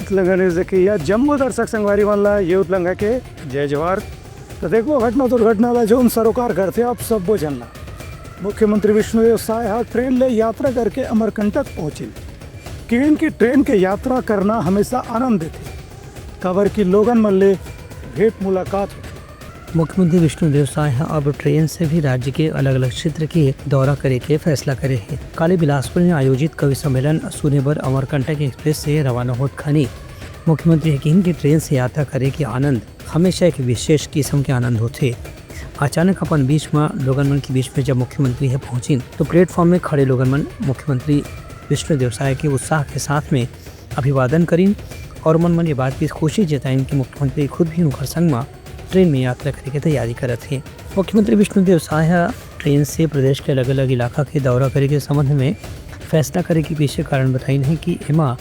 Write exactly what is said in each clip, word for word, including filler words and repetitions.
उतलंघा news देखइया जम्मो दर्शक संगवारी मन ला ये उतलंघा के जय जोहार। तो देखो, घटना दुर्घटना ला जोन सरोकार करथे, आप सब्बो झन ला। मुख्यमंत्री विष्णुदेव साय ह ट्रेन ले यात्रा करके अमरकंटक पहुंचिन। किहिन कि ट्रेन के यात्रा करना हमेशा आनंद देथे, काबर कि लोगन मन ले भेंट मुलाकात होथे। मुख्यमंत्री विष्णुदेव साय ह अब ट्रेन से भी राज्य के अलग-अलग क्षेत्र के दौरा करे के फैसला करे हे। काली बिलासपुर में आयोजित कवि सम्मेलन सुने बर अमरकंटक एक्सप्रेस से रवाना होत खानी मुख्यमंत्री ह किहिन कि ट्रेन से यात्रा करे के आनंद हमेशा एक विशेष किस्म के आनंद होथे। अचानक अपन बीच म, लोगन मन के बीच में जब मुख्यमंत्री ह पहुंचिन, तो प्लेटफॉर्म में खड़े लोगन मन मुख्यमंत्री विष्णुदेव साय के उत्साह के साथ में अभिवादन करिन और मन मन ये बात की खुशी जताइन कि मुख्यमंत्री खुद भी उनकर संग म ट्रेन में यात्रा करे के तैयारी करत हे। मुख्यमंत्री विष्णुदेव साय ह ट्रेन से प्रदेश के अलग-अलग इलाका के दौरा करे के संबंध में फैसला करे के पीछे कारण बताइन हे कि एमा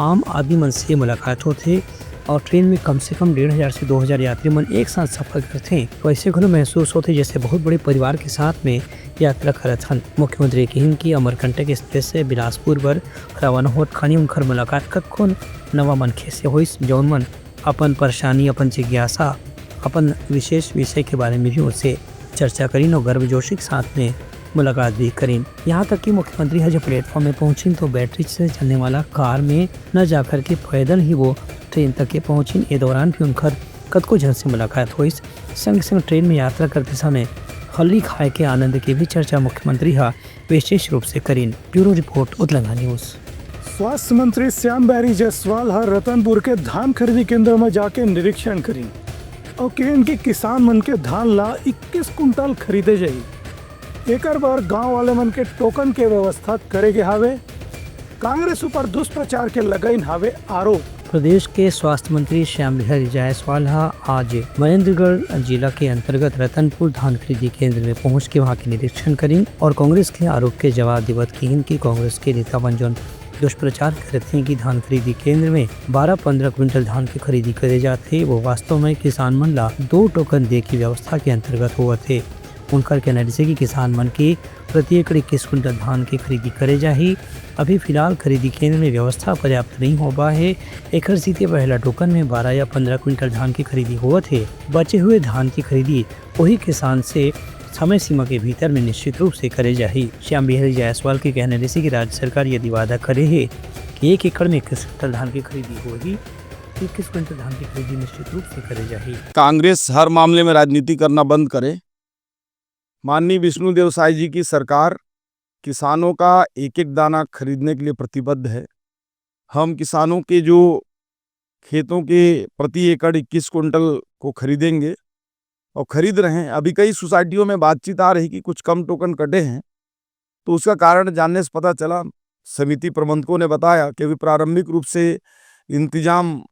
आम आदमी मन से मुलाकात होथे और ट्रेन में कम से कम डेढ़ हजार से दो हजार यात्री मन एक साथ सफर करथे, तो ऐसे घलो महसूस होथे जैसे बहुत बड़े परिवार के साथ में यात्रा करत हन। मुख्यमंत्री किहिन कि अमरकंटक एक्सप्रेस से बिलासपुर बर रवाना होत खानी उनकर मुलाकात कतको नवा मनखे से होइस, जौन मन अपन परेशानी, अपन जिज्ञासा, अपन विशेष विषय के बारे में भी उनसे चर्चा करिन और गर्मजोशी के साथ में मुलाकात भी करिन। यहाँ तक कि मुख्यमंत्री ह जब प्लेटफॉर्म में पहुंचिन तो बैटरी से चलने वाला कार में न जाकर के पैदल ही वो ट्रेन तक के पहुंचिन। ये दौरान भी उनकर कतको झन से मुलाकात होइस। संग संग ट्रेन में यात्रा करते समय हल्ली खाए के आनंद के भी चर्चा मुख्यमंत्री ह विशेष रूप से करिन। Bureau report, Utlangha news. स्वास्थ्य मंत्री श्याम बिहारी जायसवाल ह रतनपुर के धान खरीदी केंद्र म जाके निरीक्षण करिन और किहिन कि किसान मन के धान ला इक्कीस कुंटल खरीदे जाही। एकर बर गांव वाले मन के टोकन के व्यवस्था करे गे हावे। कांग्रेस ऊपर दुष्प्रचार के लगाइन हावे आरोप। प्रदेश के स्वास्थ्य मंत्री श्याम बिहारी जायसवाल ह आज महेंद्रगढ़ जिला के अंतर्गत रतनपुर धान खरीदी केंद्र में पहुंच के वहां के निरीक्षण करिन और कांग्रेस के आरोप के जवाब देवत किहिन कि कांग्रेस के नेता मन जौन दुष्प्रचार करत हें कि धान खरीदी केंद्र में बारह पंद्रह क्विंटल धान के खरीदी करे जात हे, वो वास्तव में किसान मन ला दो टोकन दे के व्यवस्था के अंतर्गत होवत हे। उनकर कहना रिहिसे कि किसान मन के प्रति एकड़ इक्कीस क्विंटल धान के खरीदी करे जाही। अभी फिलहाल खरीदी केंद्र में व्यवस्था पर्याप्त नहीं हो पाए हे, एखर सेती पहला टोकन में बारह या पंद्रह क्विंटल धान के खरीदी होवत हे। बचे हुए धान की खरीदी वही किसान से समय सीमा के भीतर में निश्चित रूप से करे जाही। श्याम बिहारी जायसवाल के कहना रिहिसे कि राज्य सरकार यदि वादा करे हे कि एक एकड़ में इक्कीस क्विंटल धान की खरीदी होही, तो इक्कीस क्विंटल धान की खरीदी निश्चित रूप से करे जाही। कांग्रेस हर मामले में राजनीति करना बंद करे। माननीय विष्णुदेव साय जी की सरकार किसानों का एक एक दाना खरीदने के लिए प्रतिबद्ध है। हम किसानों के जो खेतों के प्रति एकड़ इक्कीस कुंटल को खरीदेंगे और खरीद रहे हैं। अभी कई सोसाइटियों में बातचीत आ रही कि कुछ कम टोकन कटे हैं, तो उसका कारण जानने से पता चला, समिति प्रबंधकों ने बताया कि अभी प्रारंभिक रूप से इंतजाम, अ,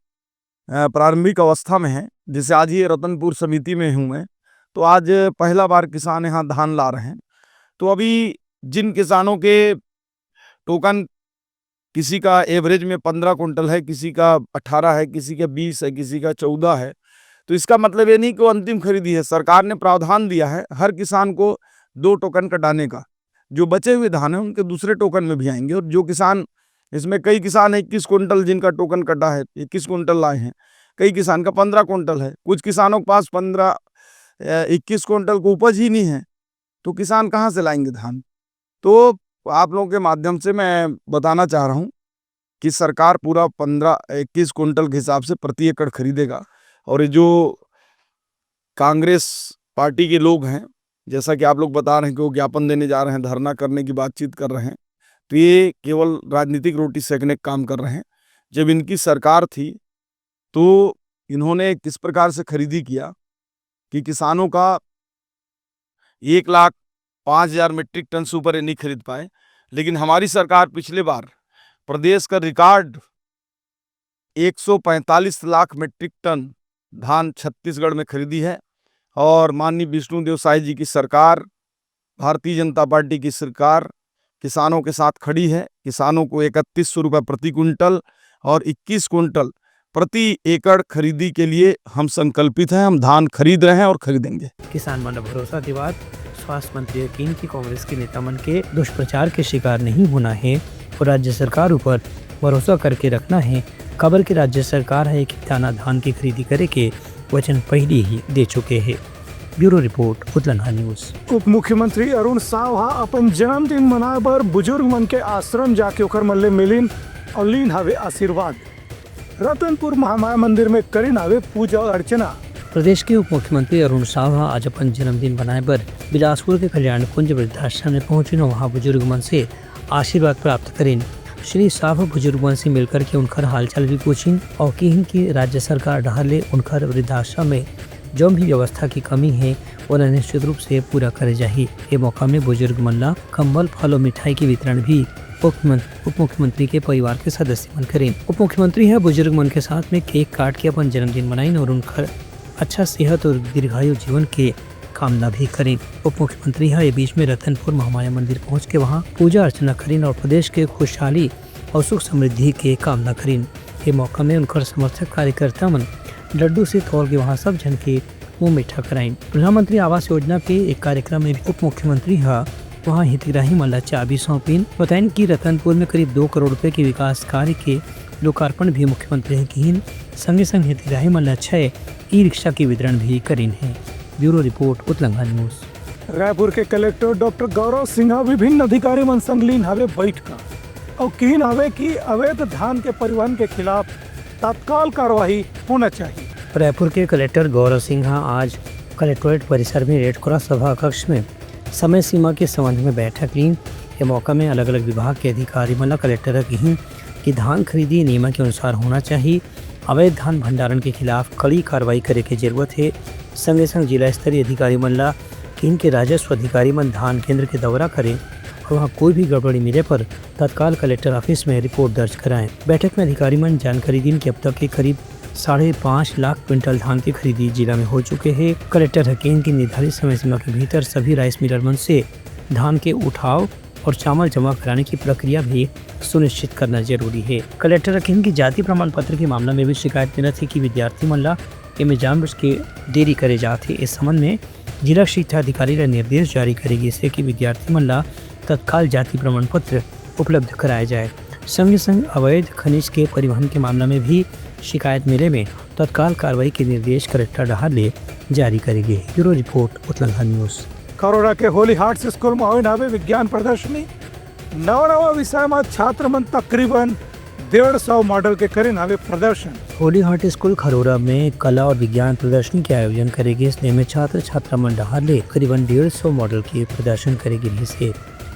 प्रारंभिक अवस्था में है। जैसे आज ये रतनपुर समिति में हूँ मैं, तो आज पहला बार किसान यहाँ धान ला रहे हैं। तो अभी जिन किसानों के टोकन, किसी का एवरेज में पंद्रह कुंटल है, किसी का अठारह है, किसी का बीस है, किसी का चौदह है, तो इसका मतलब ये नहीं कि वो अंतिम खरीदी है। सरकार ने प्रावधान दिया है हर किसान को दो टोकन कटाने का। जो बचे हुए धान हैं, उनके दूसरे टोकन में भी आएंगे। और जो किसान, इसमें कई किसान हैं, इक्कीस कुंटल जिनका टोकन कटा है, इक्कीस कुंटल लाए हैं, कई किसान का पंद्रह कुंटल है, कुछ किसानों के पास पंद्रह, अ, इक्कीस कुंटल को उपज ही नहीं है, तो किसान कहाँ से लाएंगे धान? तो आप लोगों के माध्यम से मैं बताना चाह रहा हूँ कि सरकार पूरा पंद्रह, इक्कीस कुंटल के हिसाब से प्रति एकड़ खरीदेगा। और ये जो कांग्रेस पार्टी के लोग हैं, जैसा कि आप लोग बता रहे हैं कि वो ज्ञापन देने जा रहे हैं, धरना करने की बातचीत कर रहे हैं, तो ये केवल राजनीतिक रोटी सेकने का काम कर रहे हैं। जब इनकी सरकार थी, तो इन्होंने किस प्रकार से खरीदी किया कि किसानों का एक लाख पाँच हजार मीट्रिक टन से ऊपर ये नहीं खरीद पाए। लेकिन हमारी सरकार पिछले बार प्रदेश का रिकॉर्ड एक सौ पैंतालीस लाख मीट्रिक टन धान छत्तीसगढ़ में खरीदी है। और माननीय विष्णुदेव साय जी की सरकार, भारतीय जनता पार्टी की सरकार किसानों के साथ खड़ी है। किसानों को इकतीस सौ रुपये प्रति कुंटल और इक्कीस कुंटल प्रति एकड़ खरीदी के लिए हम संकल्पित हैं। हम धान खरीद रहे हैं और खरीदेंगे। किसान मन ला भरोसा दिवात स्वास्थ्य मंत्री ह किहिन कि कांग्रेस के नेता मन के दुष्प्रचार के शिकार नहीं होना हे और राज्य सरकार ऊपर भरोसा करके रखना हे। काबर के राज्य सरकार ह एक दाना धान के खरीदी करे के वचन पहिली ही दे चुके हे। Bureau report, Utlangha news. उप मुख्यमंत्री अरुण साव ह अपन जन्मदिन मनाए बर बुजुर्ग मन के आश्रम जाके ओकर मन ले मिलिन अउ लीन हावे आशीर्वाद। रतनपुर महामाया मंदिर में करिन हावे पूजा अर्चना। प्रदेश के उप मुख्यमंत्री अरुण साव ह आज अपन जन्मदिन मनाए बर बिलासपुर के कल्याण कुंज वृद्धाश्रम में पहुंचिन अउ वहां बुजुर्ग मन से आशीर्वाद प्राप्त करिन। श्री साव ह बुजुर्ग मन से मिलकर के उनकर हालचाल भी पूछिन अउ किहिन कि राज्य सरकार डहार ले उनकर वृद्धाश्रम में जौन भी व्यवस्था की कमी हे, ओला निश्चित रूप से पूरा करे जाही। ए मौका में बुजुर्ग मन ला कंबल, फल अउ मिठाई के वितरण भी उप मुख्यमंत्री, उप मुख्यमंत्री के परिवार के सदस्य मन करिन। उप मुख्यमंत्री ह बुजुर्ग मन के साथ में केक काट के अपन जन्मदिन मनाइन अउ उनकर अच्छा सेहत अउ दीर्घायु जीवन के कामना भी करिन। उप मुख्यमंत्री ह ए बीच में रतनपुर महामाया मंदिर पहुंच के वहां पूजा अर्चना करिन अउ प्रदेश के खुशहाली अउ सुख समृद्धि के कामना करिन। ए मौका में उनकर समर्थक कार्यकर्ता मन लड्डू से तौर के वहां सब झन के मुंह मीठा कराइन। प्रधानमंत्री आवास योजना के एक कार्यक्रम में उप मुख्यमंत्री ह वहां हितग्राही मन ला चाबी सौंपिन। बताइन कि रतनपुर में करीब दो करोड़ रुपए के विकास कार्य के लोकार्पण भी मुख्यमंत्री ह किहिन। संगे संग हितग्राही मन ला छह ई रिक्शा के वितरण भी करिन हे। Bureau report, Utlangha news. Raipur के कलेक्टर डॉक्टर गौरव सिंह विभिन्न अधिकारी मन संग लीन हवे बैठका अउ किहिन हवे कि अवैध धान के परिवहन के खिलाफ तत्काल कार्रवाई होना चाहिए। रायपुर के कलेक्टर गौरव सिंह आज कलेक्टोरेट परिसर में रेड क्रॉस सभा कक्ष में समय सीमा के संबंध में बैठक लीन। ए मौका में अलग-अलग विभाग के अधिकारी मन ला कलेक्टर ह किहिन कि धान खरीदी नियम के अनुसार होना चाहिए। अवैध धान भंडारण के खिलाफ कड़ी कार्रवाई करे के जरूरत हे। संगे संग जिला स्तरीय अधिकारी मन ला किहिन के राजस्व अधिकारी मन धान केंद्र के दौरा करें और वहां कोई भी गड़बड़ी मिले पर तत्काल कलेक्टर ऑफिस में रिपोर्ट दर्ज कराएं। बैठक में अधिकारी मन जानकारी दिन कि अब तक के करीब साढ़े पाँच लाख क्विंटल धान की खरीदी जिला में हो चुके हे। कलेक्टर ह किहिन कि निर्धारित समय सीमा के भीतर सभी राइस मिलर मन से धान के उठाव और चावल जमा कराने की प्रक्रिया भी सुनिश्चित करना जरूरी हे। कलेक्टर ह किहिन कि जाति प्रमाण पत्र के मामला में भी शिकायत मिलत हे कि विद्यार्थी मन ला एमे जानबूझ के देरी करे जात हे। इस संबंध में जिला शिक्षा अधिकारी ला निर्देश जारी करे गिस हे कि विद्यार्थी मन ला तत्काल जाति प्रमाण पत्र उपलब्ध कराए जाए। संगे संग अवैध खनिज के परिवहन के मामला में भी शिकायत मिले में तत्काल कार्रवाई के निर्देश कलेक्टर डहार ले जारी करे गे। Bureau report, Utlangha news. Kharora के होली हार्ट्स स्कूल में होइन हवे विज्ञान प्रदर्शनी। नवा नवा विषय में छात्र मन तकरीबन डेढ़ सौ मॉडल के करिन हवे प्रदर्शन। होली हार्ट स्कूल खरोरा में कला और विज्ञान प्रदर्शनी के आयोजन करे गिस, जेमे छात्र छात्रा मन डहार ले करीबन डेढ़ सौ मॉडल के प्रदर्शन करे गिस हे।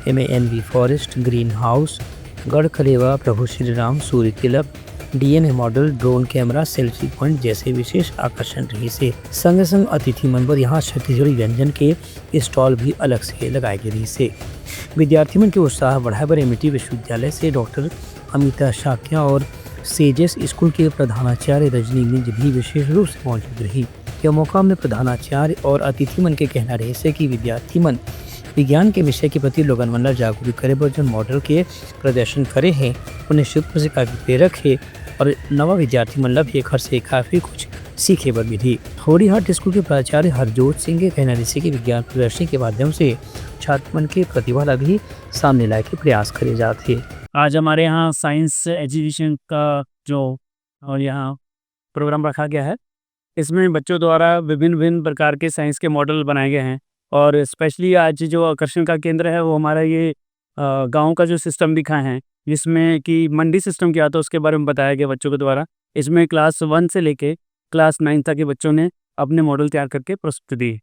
एमे एनवी फॉरेस्ट, ग्रीन हाउस, गढ़ कलेवा, प्रभु श्री राम, सूर्य तिलक, DNA model, drone camera, selfie point जैसे विशेष आकर्षण रहिस हे। संगे संग अतिथि मन बर यहाँ छत्तीसगढ़ी व्यंजन के स्टॉल भी अलग से लगाए गे रहिस हे। विद्यार्थी मन के उत्साह बढ़ाए बर एमईटी विश्वविद्यालय से डॉक्टर अमिता शाक्य और सेजेस स्कूल के प्रधानाचार्य रजनी मिंज भी विशेष रूप से मौजूद रही। यह मौका में प्रधानाचार्य और अतिथि मन के कहना रहिस हे कि विद्यार्थी मन विज्ञान के विषय के प्रति लोगन मन ला जागरूक करे बर जोन मॉडल के प्रदर्शन करे हे, वो निश्चित रूप से काफी प्रेरक हे और नवा विद्यार्थी मन ला भी एखर से काफी कुछ सीखे बर मिलही। होली हार्ट स्कूल के प्राचार्य हरजोत सिंह के कहना रहिस हे कि विज्ञान प्रदर्शनी के माध्यम से छात्र मन के प्रतिभा ला भी सामने लाए के प्रयास करे जात हे। आज हमारे यहाँ साइंस एग्जीबिशन का जो और यहाँ प्रोग्राम रखा गया है, इसमें बच्चों द्वारा विभिन्न विभिन्न प्रकार के साइंस के मॉडल बनाए गए हैं। और स्पेशली आज जो आकर्षण का केंद्र है, वो हमारा ये अ, गाँव का जो सिस्टम दिखाए हैं, जिसमें कि मंडी सिस्टम क्या होता है, उसके बारे में बताया गया बच्चों के द्वारा। इसमें क्लास वन से लेके क्लास नाइन तक के बच्चों ने अपने मॉडल तैयार करके प्रस्तुत दिए।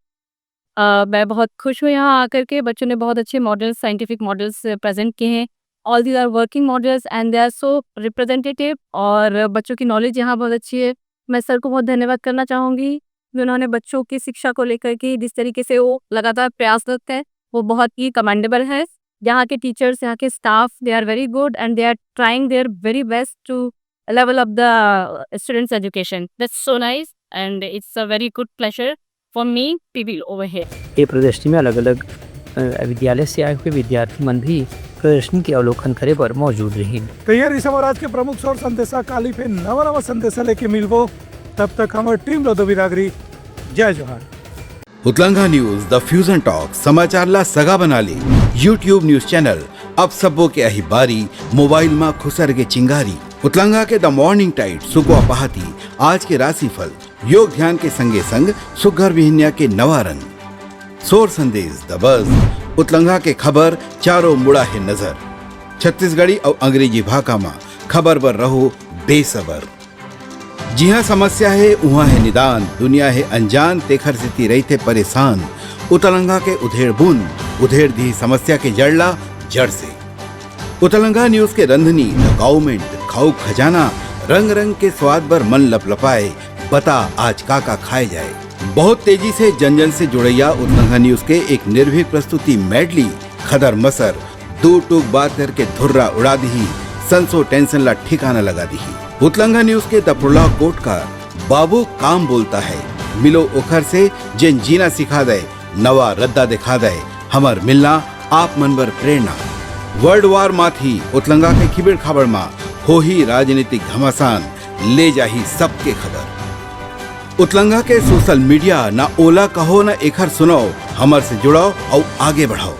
अ, मैं बहुत खुश हूँ यहाँ आकर के। बच्चों ने बहुत अच्छे मॉडल्स, साइंटिफिक मॉडल्स प्रेजेंट किए हैं। All these are working models and they are so representative। और बच्चों की नॉलेज यहाँ बहुत अच्छी है। मैं सर को बहुत धन्यवाद करना चाहूँगी, जिन्होंने बच्चों की शिक्षा को लेकर के जिस तरीके से वो लगातार प्रयासरत हैं, वो बहुत ही कमेंडेबल है। यहाँ के टीचर्स, यहाँ के staff, they are very good and they are trying their very best to level up the students' education. That's so nice and it's a very good pleasure for me to be over here. ये प्रदर्शनी में अलग-अलग, अ, विद्यालय से आए हुए विद्यार्थी मन भी प्रदर्शनी के अवलोकन करे बर मौजूद रहिन। तो ये रहिस हमर आज के प्रमुख सौर संदेशा। काली फिर नवा नवा संदेशा लेके मिलबो। तब तक हमर टीम ला दो बिदागरी। जय जोहार। उतलंगा न्यूज, द फ्यूजन टॉक, समाचार ला सगा बना ले। YouTube न्यूज चैनल, अब सबो के अही बारी, मोबाइल मा खुसर के चिंगारी। उतलंगा के द मॉर्निंग टाइड, सुकवा पहाती, आज के राशिफल, योग ध्यान के संगे संग सुग्घर बिहनिया के नवा रंग, सोर संदेश, द बज, उतलंगा के खबर, चारों मुड़ा हे नजर। छत्तीसगढ़ी अउ अंग्रेजी भाखा म खबर बर रहो बेसबर। जिहां समस्या हे, उहां हे निदान, दुनिया हे अनजान, तेखर सेती रहिथे परेशान। उतलंगा के उधेड़ बुन, उधेड़ दिही समस्या के जड़ ला जड़ से। उतलंगा न्यूज के रंधनी, द गाउमेंट, खाऊ खजाना, रंग रंग के स्वाद बर मन लपलपाए, बता आज का का खाए जाए। बहुत तेजी से जन जन से जुड़ैया उतलंगा न्यूज के एक निर्भीक प्रस्तुति मैडली, खदर मसर, दू टूक बात करके धुर्रा उड़ा दिही, संसो टेंशन ला ठिकाना लगा दिही। उतलंगा न्यूज के द प्रोलॉग कोट का, बाबू काम बोलता है, मिलो ओखर से जेन जीना सिखा दे, नवा रद्दा दिखा दे, हमर मिलना आप मन बर प्रेरणा। वर्ल्ड वार माथी उतलंगा के खिबेड़ खाबड़ मा होही राजनीतिक घमासान, ले जाही सबके खबर। उतलंगा के सोशल मीडिया, ना ओला कहो ना एखर सुनाओ, हमर से जुड़ाओ अउ आगे बढ़ाओ।